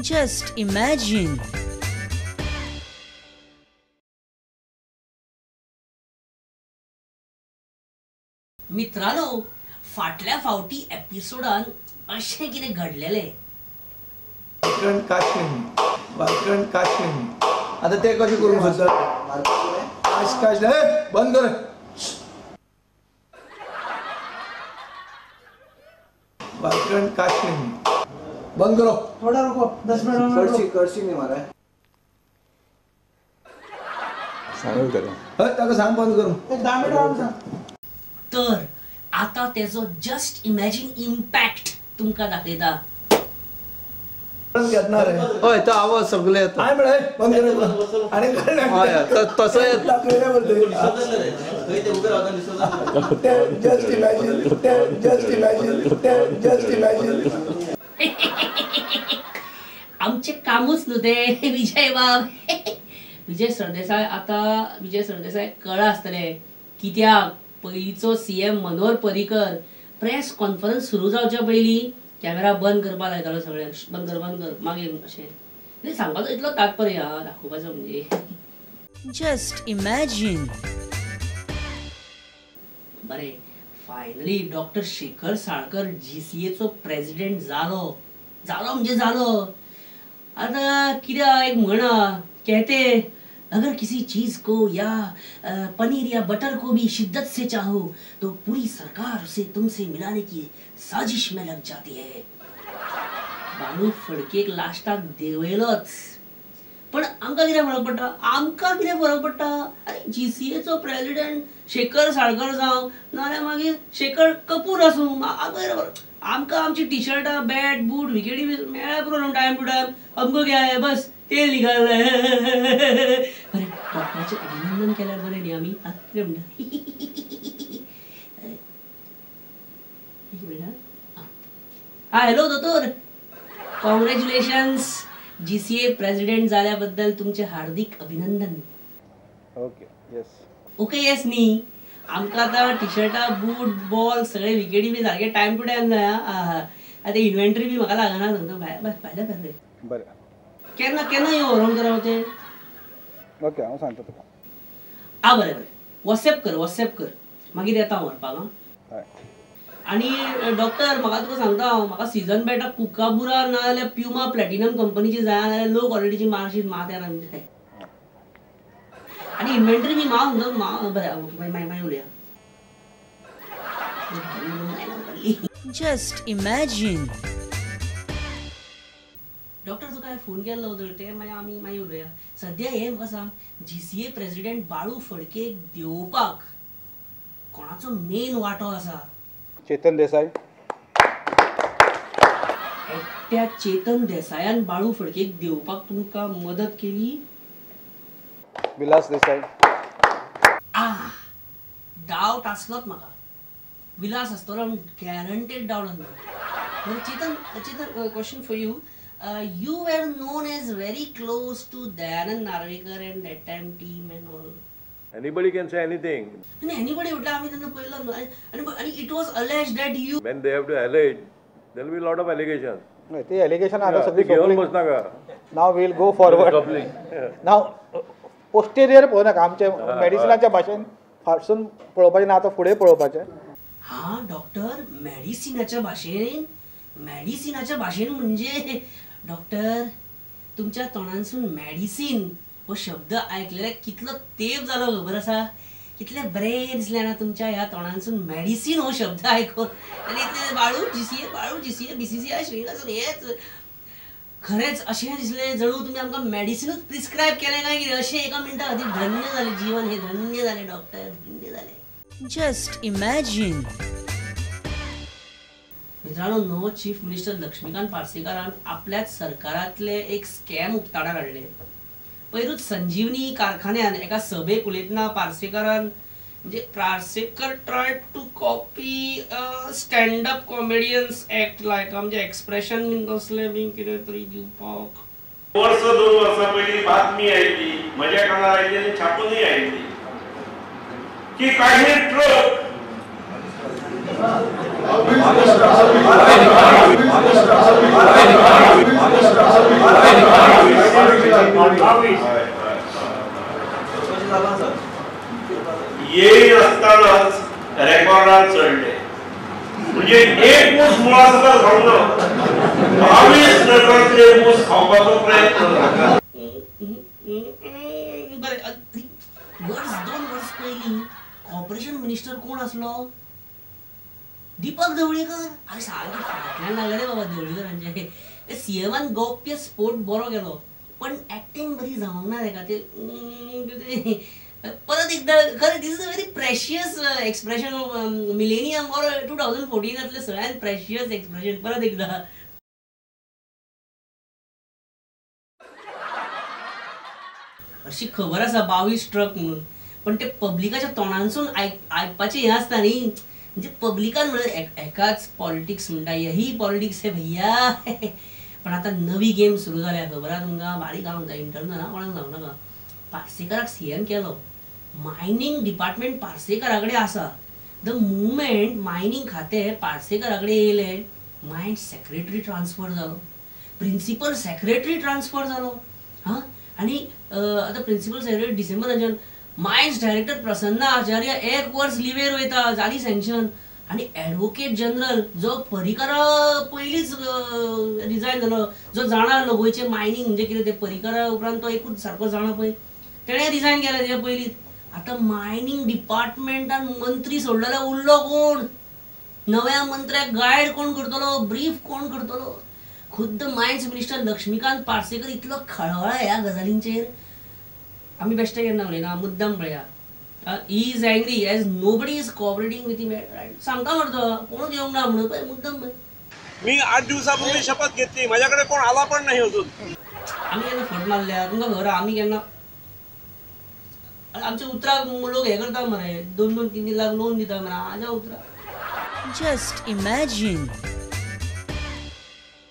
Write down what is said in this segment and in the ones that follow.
Just imagine. मित्रांनो, फाटल्या फावटी एपिसोडान अशें कितें घडलेलें. वालकण काशलिंग, वालकण काशलिंग. आता ते कशें करूंक सोदता? काश काश बंद कर. वालकण काशलिंग बंद करो. थोड़ा रुको, 10 मिनट. करशी करशी नहीं मारा सांगूल करो. ताका सांग बंद करू. एक 10 मिनट राव सांग. तर आता तेजो जस्ट इमॅजिन इम्पॅक्ट तुमकां दाखयता. हय, तो आवाज सगळे येता. हांवें म्हळें बंद कर आनी तसो just imagine, just imagine, just imagine. आमचें कामूच न्हू तें विजय बाब. विजय सरदेसाय, आतां विजय सरदेसाय कळ्ळां आसतलें कित्याक पयलींचो CM Manohar Parrikar press conference सुरू जावच्या पयलीं कॅमेरा बंद करपाक लायतालो सगळ्यांक. बंद कर, बंद कर, मागीर अशें म्हणजे सांगपाचो इतलो तात्पर्य आहा दाखोवपाचो म्हणजे जस्ट इमॅजिन. बरें, फायनली डॉक्टर शेखर साळकर GCAचो प्रेसिडेंट जालो. जालो म्हणजे जालो. आतां कितें एक म्हण कहते, अगर किसी चीज को या पनीर या बटर को भी शिद्दत से चाहो तो पूरी सरकार उसे तुमसे मिलाने की साजिश में लग जाती है. बाळू फडकेक लास्टाक देवयलोच. पण आमकां कितें फरक पडटा? आमकां कितें फरक पडटा? अरे GCAचो प्रेसिडेंट शेखर साळकर जावं नाजाल्यार मागीर शेखर कपूर आसूं, आमकां कितें फरक? आमकां आमची टिशर्टां, बॅट, बूट, विकेटी बी मेळ्ळ्या पुरो टायम टू टायम. अमको क्या है, बस तेल निघालें. बरें, डॉक्टराचें अभिनंदन केल्यार बरें न्ही आमी? आतां कितें म्हणटा? म्हणटा हा, हॅलो दोतोर, कॉंग्रॅच्युलेशन्स, GCA president जाल्या बद्दल तुमचे हार्दिक अभिनंदन. ओके येस. ओके येस न्ही, आमकां आतां टिशर्टां, बूट, बॉल सगळे विकेटी बी सारके टायम टू टायम जाय. आतां इन्व्हेंटरी बी म्हाका लागना सांगता. भायल्या भायर. बरें, केन्ना केन्ना यो व्हरोंक तर हांव तें? ओके, हांव सांगता तुका. आ बरें बरें, वॉट्सॅप कर, वॉट्सॅप कर, मागीर येता हांव व्हरपाक. हय. आनी डॉक्टर, म्हाका तुका सांगता हांव, म्हाका सिजन बॅटां कुकाबुरा ना जाल्यार प्युमा प्लॅटिनम कंपनीची जाय, नाजाल्यार लो क्वॉलिटीची मारशीत माथ्यार आमच्या. आनी इन्व्हेंटरी बी म्हाका समज म्हाका. बरें, ओके, मागीर मागीर उलया. Just imagine. Doctor, तुका हांवें फोन केल्लो तर ते मागीर आमी मागीर उलया. सद्या हें म्हाका सांग, GCA president Balu फडकेक देंवोवपाक कोणाचो मेन वांटो आसा? चेतन देसाय. एकट्या चेतन देसायान बाळू फडकेक देंवोवपाक तुमकां मदत केली? विलास देसाय. आ, डावट आसलोच म्हाका, विलास आसतलो गॅरंटेड डावट आसलो. बरें Chetan, Chetan, question for you. You were known as very close to Dayanand Narvekar and that time team and all. Anybody can say anything. आनी एनीबडी म्हटल्यार आमी तेन्ना पळयलो न्हू. आनी it was alleged that you When they have to allege, there will be lot of allegations. ते allegation आता सगळी घेवन बसनाका. Now we'll go forward. Now posterior पळोवनाका, आमचे मेडिसिनाच्या भाशेन फाटसून पळोवपाचें ना, आतां फुडें पळोवपाचें. हा डॉक्टर, मेडिसिनाच्या भाशेन, मेडिसिनाच्या भाशेन म्हणजे डॉक्टर तुमच्या तोंडांसून मेडिसीन हो शब्द आयकलेल्या कितलो तेप जालो खबर आसा? कितलें बरें दिसलें ना तुमच्या ह्या तोंडांसून मेडिसीन हो शब्द आयकून. आनी इतलें Balu GCA, Balu GCA, BCCI, Srinivasan, हेच खरेंच अशें दिसलें जणू तुमी आमकां मेडिसिनूच प्रिस्क्रायब केलें काय कितें अशें. एका मिनटा खातीर धन्य जालें जीवन हें, धन्य जालें डॉक्टर, धन्य जालें. Just imagine. मित्रांनो, नवो चीफ मिनिस्टर लक्ष्मीकांत पार्सेकारान आपल्याच सरकारांतले एक स्कॅम उक्ताडार हाडले. पयरूच संजीवनी कारखान्यान एका सभेक उलयतना पार्सेकारान म्हणजे Parsekar try to copy stand up comedians act like, म्हणजे एक्सप्रेशन बीन तसलें बीन कितें तरी दिवपाक. वर्स 2 वर्सां पयलीं बातमी आयली, म्हज्या कानार आयली आनी छापूनय आयली की काही ट्रक येय आसतनाच रेकॉर्डार चडले म्हणजे एक मूस मुळा सकयल खावंक ना 22 ट्रकांतले मूस खावपाचो प्रयत्न जाता. बरें, वर्स 2 वर्स पयलीं कॉर्पोरेशन मिनिस्टर कोण आसलो? दीपक ढवळीकर. अरे सारकें फाटल्यान लागले रे बाबा ढवळीकरांचे. सीएमान गोप्य स्पोर्ट बरो केलो पण एक्टिंग बरी जावंक ना तेका. ते परत एकदा खरें this is a very precious expression of millennium or 2014 सगळ्यात प्रेशियस एक्सप्रेशन. परत एकदा अशी खबर आसा 22 ट्रक म्हणून, पण ते पब्लिकाच्या तोंडांसून आयकपाचें हें आसता न्ही. म्हणजे पब्लिकान म्हणून एकाच पॉलिटिक्स म्हणटा, ही पॉलिटिक्स हे भैया. पण आतां नवी गेम सुरू जाल्या खबर आहा तुमकां. बारीक हांव म्हणटा इंटरनल कोणाक सांगू नाका. पार्सेकराक सीएम केलो, मायनींग डिपार्टमेंट पार्सेकरा कडेन आसा. The movement mining खातें पार्सेकरा कडेन येयलें, मायन्स सेक्रेटरी ट्रान्सफर जालो, प्रिंसिपल सेक्रेटरी ट्रान्सफर जालो. हां, आनी आतां प्रिंसिपल सेक्रेटरी डिसेंबराच्यान मायन्स डायरेक्टर प्रसन्न आचार्य 1 वर्स लिवेर वयता, जाली सँक्शन. आनी एडवोकेट जनरल जो परिकरा पयलींच रिजायन जालो, जो जाणा आसलो गोंयचें मायनींग म्हणजे कितें तें, परिकरा उपरांत तो एकूच सारको जाणा पळय, तेणें रिजायन केलें तेज्या पयलींच. आतां मायनींग डिपार्टमेंटान मंत्री सोडलो जाल्यार उरलो कोण? नव्या मंत्र्याक गायड कोण करतलो, ब्रीफ कोण करतलो? खुद्द मायन्स मिनिस्टर लक्ष्मीकांत पार्सेकर इतलो खळवळा ह्या गजालींचेर. आमी बेश्टे केन्ना उलयना, मुद्दम पळया. He is angry as nobody is cooperating with him. सांगता मरे तो कोणूच येवंक ना म्हणून पळय मुद्दम. मी 8 दिवसापूर्वी शपथ घेतली, माझ्याकडे कोण आला पण नाही अजून. आमी केन्ना फट मारल्या तुमकां खबर? आमी केन्ना आमच्या उतराक लोक हे करता मरे, 2-2, 3-3 लाख लोन दिता मरे आज्या उतराक. Just imagine.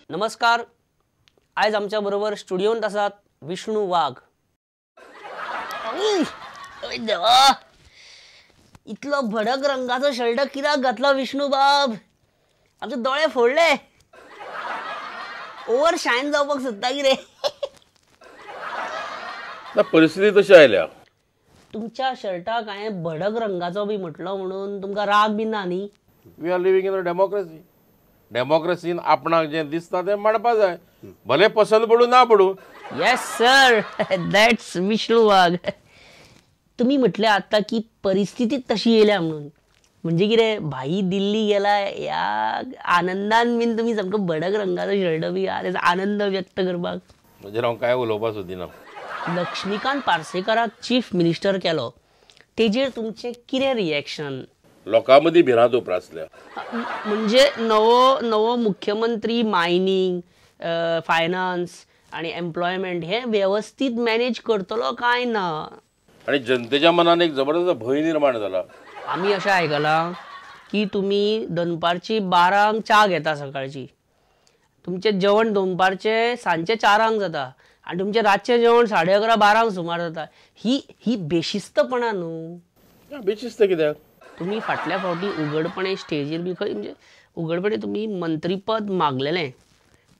नमस्कार, आयज आमच्या बरोबर स्टुडियोंत आसात विष्णू वाघ. देवा, इतलो भडक रंगाचो शर्ट कित्याक घातलो विष्णू बाब? आमचे दोळे फोडले. ओवर शायन जावपाक सोदता कितें? परिस्थिती तशी आयल्या. तुमच्या शर्टाक हांवें भडक रंगाचो बी म्हटलो म्हणून तुमकां राग बी ना न्ही? We are living in a democracy. डेमोक्रेसीन आपणाक जें दिसता तें मांडपा जाय, भले पसंत पडूं ना पडूं. Yes sir, that's Vishnu Wagh. तुम्ही म्हटलें आतां की परिस्थिती तशी येयल्या म्हणून, म्हणजे कितें भाई दिल्ली गेला ह्या आनंदान बीन तुमी सामको भडक रंगाचो शर्ट बी तेजो आनंद व्यक्त करपाक. म्हणजे हांव कांय उलोवपाक सोदिना. लक्ष्मीकांत पार्सेकराक चीफ मिनिस्टर केलो तेजेर तुमचें कितें रिएक्शन? लोकां मदीं भिरांत उप्रासल्या. म्हणजे नवो नवो मुख्यमंत्री मायनींग, फायनान्स आनी एम्प्लॉयमेंट हे वेवस्थीत मॅनेज करतलो काय ना? आनी जनतेच्या मनान एक जबरदस्त भंय निर्माण जाला. आमी अशें आयकलां की तुमी दनपारची 12 च्या घेता सकाळची, तुमचें जेवण दनपारचें सांजचें 4 जाता आनी तुमचें रातचें जेवण 11:30 12 सुमार जाता. ही ही बेशिस्तपणां न्हू? बेशिस्त कित्याक? तुमी फाटल्या फावटी उगडपणे स्टेजीर बी खंय म्हणजे उगडपणे तुमी मंत्रीपद मागलेलें,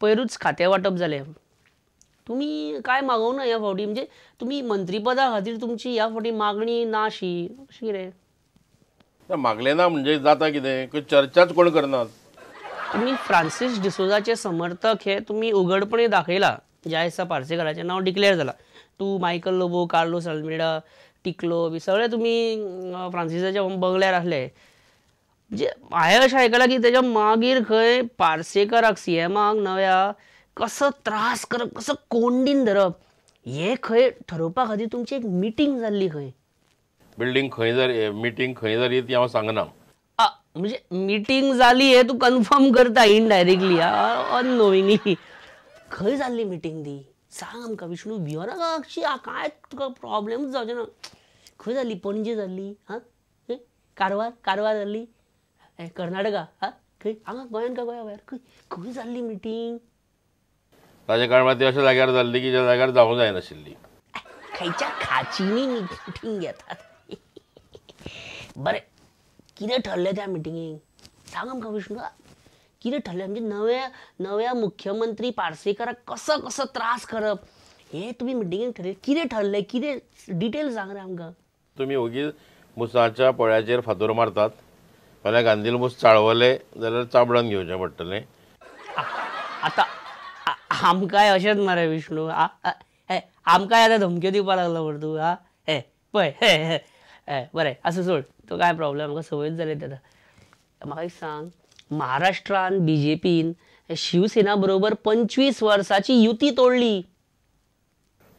पयरूच खातें वांटप जालें, तुमी काय मागोवंक ना ह्या फावटी? म्हणजे तुमी मंत्रीपदा खातीर तुमची ह्या फावटी मागणी ना अशी अशें कितें? मागलें ना म्हणजे जाता कितें, चर्चाच कोण करनात. तुमी फ्रांसीस डिसोजाचे समर्थक हे तुमी उगडपणे दाखयला. ज्या दिसा पार्सेकराचें नांव डिक्लेअर जाला, तूं मायकल लोबो, कार्लोस अल्मेडा, टिकलो बी सगळे तुमी फ्रांसिसाच्या बंगल्यार आसले. म्हणजे हांवें अशें आयकलां की तेज्या मागीर खंय पार्सेकराक सीएमाक नव्या कसो त्रास करप, कसो कोंडीन धरप हें खंय ठरोवपा खातीर तुमची एक मिटींग जाल्ली खंय. बिल्डींग खंय जाली, मिटींग खंय जाली ती हांव सांगना. म्हणजे मिटींग जाली हें तूं कन्फर्म करता इनडायरेक्टली, अननोइंगली. खंय जाल्ली मिटींग ती सांग आमकां विष्णू, भियो नाका अशी कांय तुका प्रॉब्लेमूच जावचें ना. खंय जाल्ली? पणजे जाल्ली? हां, कारवार? कारवार जाल्ली? कर्नाटका? हां, खंय? हांगा गोंयान काय गोंया भायर? खंय खंय जाल्ली मिटींग? ताजे कारणान ती अशा जाग्यार जाल्ली की ज्या जाग्यार जावंक जायनाशिल्ली. खंयच्या खाचींनी मिटींग घेतात? बरें, कितें ठरलें त्या मिटिंगेक सांग आमकां विष्णू, कितें ठरलें? म्हणजे नव्या नव्या मुख्यमंत्री पार्सेकराक कसो कसो त्रास करप हे तुमी मिटिंगेन ठरयलें कितें ठरलें कितें डिटेल सांग रे आमकां. तुमी ओगी मुसाच्या पोळ्याचेर फातोर मारतात, फाल्यां गांधील मूस चाळवले जाल्यार चाबडान घेवचें पडटलें. आतां आमकांय अशेंच मरे विष्णू, आमकांय आतां धमक्यो दिवपाक लागलो मरे तूं. आ हे पळय हे बरें आसूं सोड, तो कांय प्रॉब्लेम, आमकां संवयच जाली आतां. म्हाका एक सांग, महाराष्ट्रान बीजेपीन शिवसेना बरोबर 25 वर्सांची युती तोडली.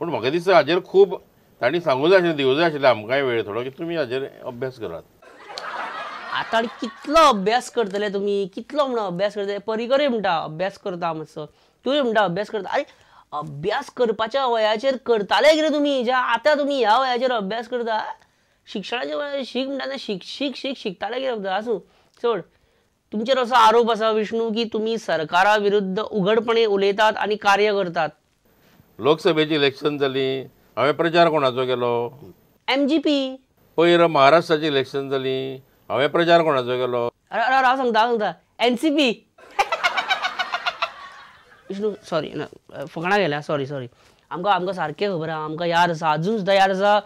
पूण म्हाका दिसता हाजेर खूब तांणी सांगूं जाय आशिल्लें, दिवं जाय आशिल्लें आमकांय वेळ थोडो की तुमी हाजेर अभ्यास करात. आतां कितलो अभ्यास करतले तुमी, कितलो म्हणून अभ्यास करतले? परिकरूय म्हणटा अभ्यास करता मातसो, तूंय म्हणटा अभ्यास करता. आरे अभ्यास करपाच्या वयाचेर करताले कितें तुमी, ज्या आतां तुमी ह्या वयाचेर अभ्यास करता? शिक्षणाच्या वयाचेर शीक म्हणटा, शीक शीक शीक शिकताले कितें? आसूं सोड. तुमचेर असो आरोप आसा विष्णू की तुमी सरकारा विरुद्ध उघडपणे उलयतात आनी कार्य करतात. लोकसभेची इलेक्शन जाली, हांवें प्रचार कोणाचो केलो? MGP. पयर महाराष्ट्राची इलेक्शन जाली, हांवें प्रचार कोणाचो केलो? अरे अरे हांव सांगता, हांव सांगता, NCP. Vishnu sorry, फकणां गेल्या, सॉरी सॉरी. आमकां आमकां सारकें खबर आहा, आमकां याद आसा, अजून सुद्दां याद आसा.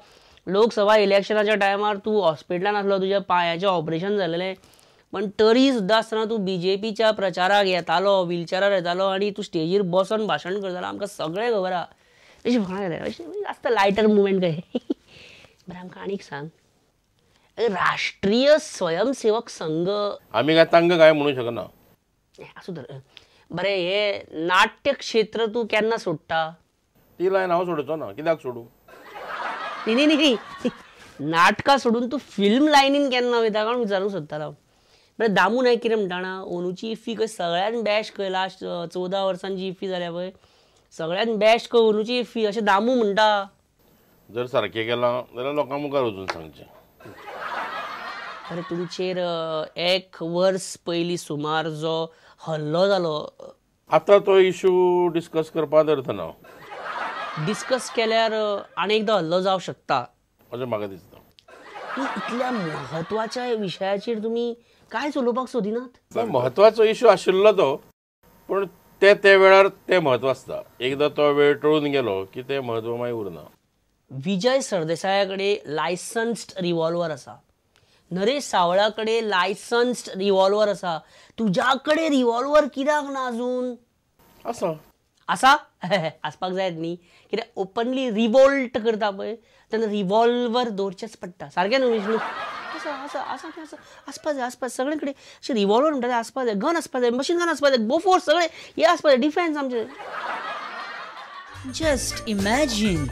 लोकसभा इलेक्शनाच्या टायमार तूं हॉस्पिटलान आसलो, तुज्या पांयाचें ऑपरेशन जालेलें, पण तरी सुद्दां आसतना तूं बीजेपीच्या प्रचाराक येतालो, व्हिलचॅरार येतालो आनी तूं स्टेजीर बसोन भाशण करतालो. आमकां सगळें खबर आहा. अशें फकणां गेलें, अशें आसता लायटर मुवमेंट काय. बरें आमकां आनीक सांग, राष्ट्रीय स्वयंसेवक संघ आमी काय तांकां काय म्हणूं शकना. आसूं तर. बरें हे नाट्य क्षेत्र तूं केन्ना सोडटा? ती लायन हांव सोडचो ना, कित्याक सोडूं? न्ही न्ही न्ही, नाटकां सोडून तूं फिल्म लायनीन केन्ना वयता काय विचारूंक सोदतालो हांव. बरें दामू नायक कितें म्हणटा जाणा, अंदूची इफ्फी खंय सगळ्यान बेस्ट खंय लास्ट 14 वर्सांची इफ्फी जाल्या पळय, सगळ्यान बेस्ट खंय अंदूची इफ्फी अशें दामू म्हणटा. जर सारकें केलां जाल्यार लोकां मुखार वचून सांगचें. बरें तुमचेर 1 वर्स पयलीं सुमार जो हल्लो जालो, आतां तो इशू डिस्कस करपाक अर्थ ना. डिस्कस केल्यार आनी एकदां हल्लो जावंक शकता अशें म्हाका दिसता. इतल्या म्हत्वाच्या विशयाचेर तुमी कांयच उलोवपाक सोदिनात? म्हत्वाचो इशू आशिल्लो तो, पूण ते ते वेळार तें म्हत्व आसता. एकदां तो वेळ टळून गेलो की तें म्हत्व मागीर उरना. विजय सरदेसाया कडेन लायसन्स्ड रिवॉल्वर आसा, नरेश सावळा कडेन लायसन्स्ड रिवॉल्वर आसा, तुज्या कडेन रिवॉल्वर कित्याक ना अजून? आसा आसा आसपाक जायत न्ही, कित्याक ओपनली रिवोल्ट करता पळय तेन्ना रिवॉल्वर दवरचेंच पडटा. सारकें न्हू विष्णू? आसा आसा आसा तें आसा, आसपा जाय, आसपा सगळे कडेन अशें रिवॉल्वर म्हणटा तें आसपा जाय, गन आसपा जाय, मशीन गन आसपा जाय, बोफोर्स सगळे हे आसपा जाय, डिफेन्स आमचें. Just imagine.